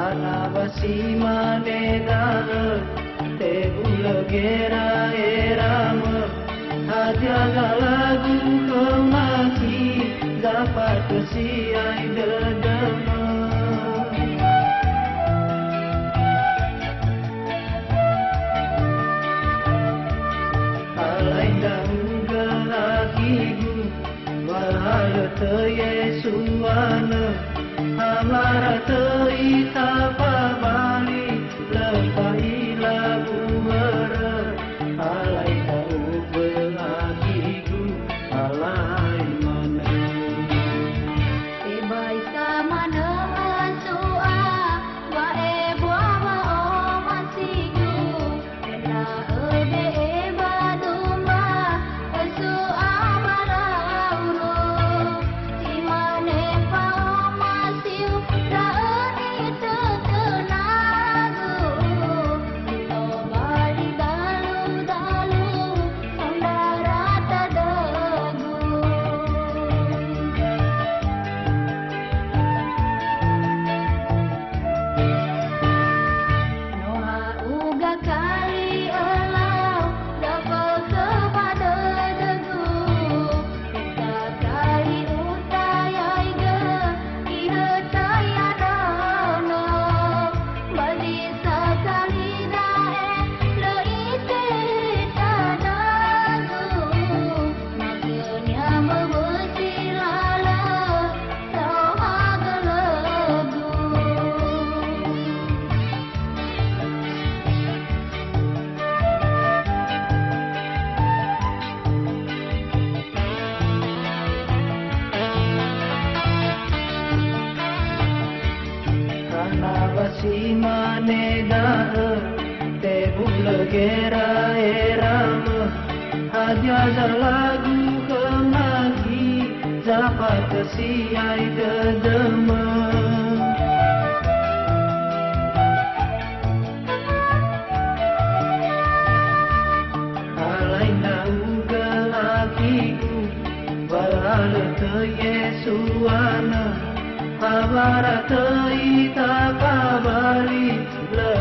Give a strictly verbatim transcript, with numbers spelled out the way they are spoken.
Hana wa si mane da'ö, tebulö gera'eramö, hadia zalagu khöma si zafatösi'ai dödömö. Alai ndra'ugö akhigu, wa halö töi Yesu anö, hawara töi tafabali, lö fa'ila börö, alai ndra'ugö akhigu, alai manö. Tebai sa manö ösu'a, wa'ebua wa'omasigu, ena'ö be'e ba dumba, ösu'a ba lauro. Si mane fa'omasiu, da'ö nitötönagu. Tobali dalu-dalu, sondara tadögu. No ha'uga kali ölau, dafökhö ba dödögu. Ita kali utayaigö, ihötaya dödöno. Ba zi sakali da'e, lö itehegö dödögu. Makeunia möbösi lalö, saohagölögu. Hana wa si mane da'ö, tebulö gera'eramö, hadia zalagu khöma si zafatösi'ai dödömö. Alai ndra'ugö akhigu, wa halö töi Yesu anö, hawara töi tafabali, lö